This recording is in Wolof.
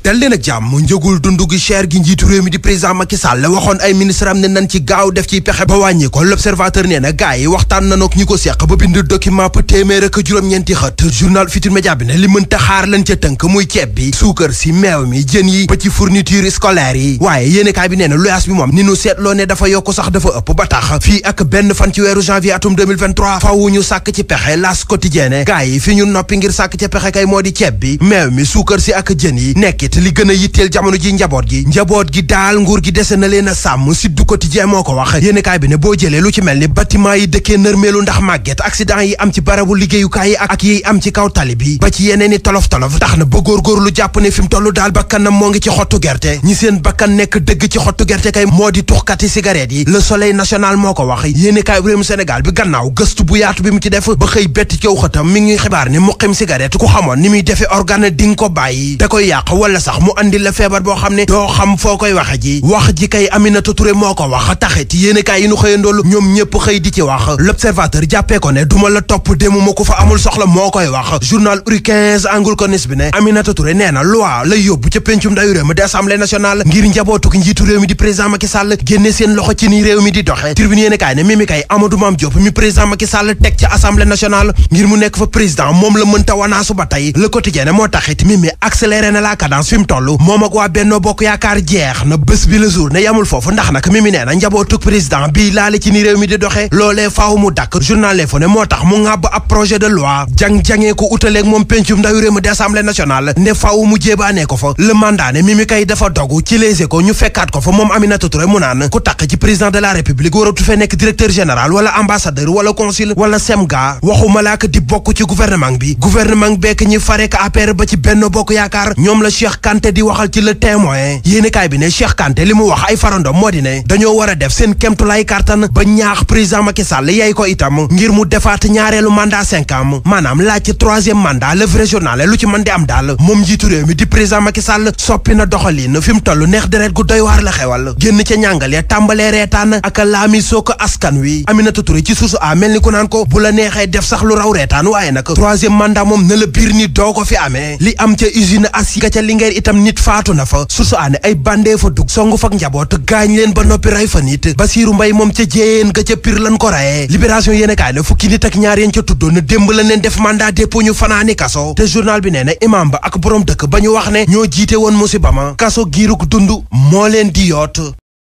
dal leen ak jàmm njëgul dund gi cher gi njiitu réew mi di président Macky Sall waxoon ay ministre am ne nan ci gaaw def ci pexe ba wàññi ko. l'observateur nee na gars yi waxtaan nanook ñi ko seq ba bind document pa téeméer ak juróom-ñeenti xët. journal Futurs Médias bi ne li mënta xaar lañ ca tënk muy ceeb bi suukar si meew mi jën yi ba ci fourniture scolaire yi. waaye yéenekaay bi nee na luyaas bi moom ni nu seetloo ne dafa yokk sax dafa ëpp ba tax fii ak benn fan ci weeru janvier atum 2023 faaw ñu sàkk ci pexe. L'As quotidien gars yi fi ñu noppi ngir sàkk ci pexe kay moo di ceeb bi meew mi suukar si ak jën yi nekkit li gën a yitteel jamono ji njaboot gi daal nguur gi dese na leen a sàmm Sud Quotidien moo ko wax. yéenekaay bi ne boo jëlee lu ci mel ni bâtiment yi dëkkee nërmeelu ndax màgget accident yi am ci barabu liggéeyukaay yi ak yiy am ci kaw tali bi ba ci yeneen i tolof-tolof tax na ba góorgóorlu jàpp ne fi mu toll daal bakkanam moo ngi ci xottu gerte ñi seen bakkan nekk dëgg ci xottu gerte kay moo di tuxkati cigarette yi Le Soleil national moo ko wax. yéenekaay réewum Sénégal bi gannaaw gëstu bu yaatu bi mu ci def ba xëy bett ci xëtam mi ngi ñuy xibaar ne muqim cigarette ku xamoon ni muy defee organe di nga ko bàyyi da koy yàq wala sax mu andi la feebar boo xam ne doo xam foo koy waxe ji wax ji kay Aminata Touré moo ko wax taxit yéenekaay yi nu xëyandoolu ñoom ñëpp xëy di ci wax. l'observateur jàppee ko ne duma la topp dému ma ko fa amul soxla moo koy wax. journal Uri 15 angul konis bi ne Aminata Touré nee na loi lay yóbbu ca pencum ndayu réew mi di assemblée nationale ngir njabootuk njiitu réew mi di président Macky Sall génne seen loxo ci ni réew mi di doxe. Tribune yéenekaay ne Mimi kay Amadou Mame Diop mi président Macky Sall teg ca assemblée nationale ngir mu nekk fa président moom la mënta wanaasu ba tey. Le Quotidien moo taxit Mimi accéléré na la cadence fi mu toll moom ak waa Benno Bokk Yaakaar jeex na bés bi le jour ne yamul foofu ndax nag Mimi nee na njabootuk président bii laale ci ni réew mi di doxe loolee faaw mu dakk. journal L'Info ne moo tax mu ŋàbb ab projet de loi jang-jangee ko utaleeg moom pencum ndawi réew mi di assemblée nationale ne faaw mu jéebaanee ko fa. le mandat ne Mimi kay dafa dogu ci Les Échos ñu fekkaat ko fa moom Aminata Touré mu naan ku takk ci président de la république waratu fee nekk directeur général wala ambassadeur wala consul wala semga waxuma laak di bokk ci gouvernement bekk ñi farek APR ba ci Benno Bokk Yaakaar ñoom la Cheikh Kanté di waxal ci Le Témoin. yéenekaay bi ne Cheikh Kanté li mu wax ay farandom moo di ne dañoo war a def seen kemtulaay kartan ba ñaax président Macky Sall yay ko itam ngir mu defaat ñaareelu mandat 5 ans maanaam laaj ci 3e mandat le vrai journal lu ci mën di am daal moom njiitu réew mi di président Macky Sall soppi na doxalin fi mu toll neex deret gu doy waar la xewal génn ca ñàngale tàmbalee reetaan ak laami soo ko askan wi. Aminata Touré ci suusu a mel ni ku naan ko bu la neexee def sax lu raw reetaan waaye nag 3e mandat moom na la biir ni doo ko fi amee li am ca usine Asie ga ca Linguère itam nit faatu na fa suusu aane ay bandee fa dugg songu fak njaboot gaañ leen ba noppi ray fa nit Basiiru Mbay moom ca jéyeen ga ca Pire lan ko rayee. Libération yéenekaay ne fukki nit ak ñaar yeen ca tuddoon na démb la leen def mandat dépôt ñu fanaani kaso te journal bi nee na imam ba ak borom dëkk ba ñu wax ne ñoo jiite woon musiba ma kaso giiruk dund moo leen di yoot.